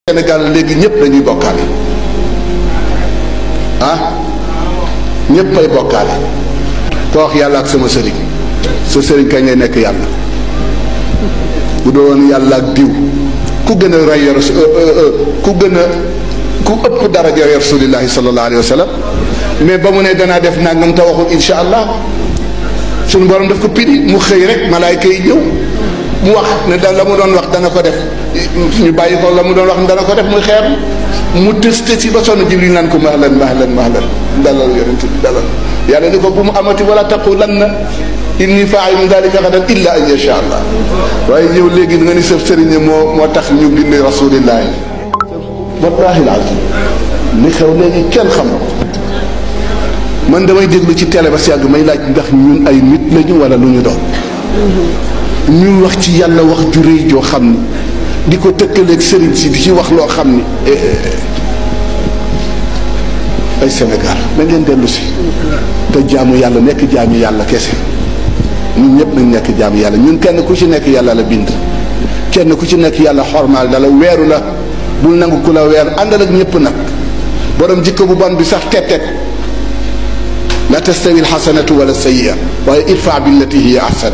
Sénégal léegi ñëpp dañuy bokkaale ñëpp ay bokkaale ko wax yàlla ak sama sëriñ sa sëriñ kañ lay nekk yàlla bu doon yàlla ak diw ku gën a rey ku ëpp daraja rasulillahi sallallahu alayhi wa sallam mais ba mu ne danaa def nangam te waxul insha allah suñu borom daf ko piri mu xëy rek malaayka yi ñëw mu wax ne da la mu doon wax dana ko def ñu bàyyi ko la mu doon wax dana ko def muy xeer mu tëste si ba sonn Jibril naan ko mahlan dalal yonent bi dalal yàlla ni ko bu mu amati wala taqulanna inni faa'ilun dhalika ghadan illa an yasha allah waaye ñëw léegi nga ni sëf sëriñ moo tax ñu bind rasulillahi wallahi alazim li xew léegi kenn xam na ko man damay déglu ci télé ba si yàgg may laaj ndax ñun ay nit lañu wala lu ñu doon ñu wax ci yàlla wax ju rëy joo xam ni di ko tëkkaleeg sëriñ si di ci wax loo xam ni ay Sénégal na ngeen dellu si te jaamu yàlla nekk jaamu yàlla kese ñun ñëpp nañ nekk jaamu yàlla ñun kenn ku ci nekk yàlla la bind kenn ku ci nekk yàlla xormaal dala weeru la bul nangu ku la weer àndal ak ñëpp nag borom jikko bu bon bi sax tettet la tastawi alxasanatu wala sayyi'a waaye idfa billati hiya ahsan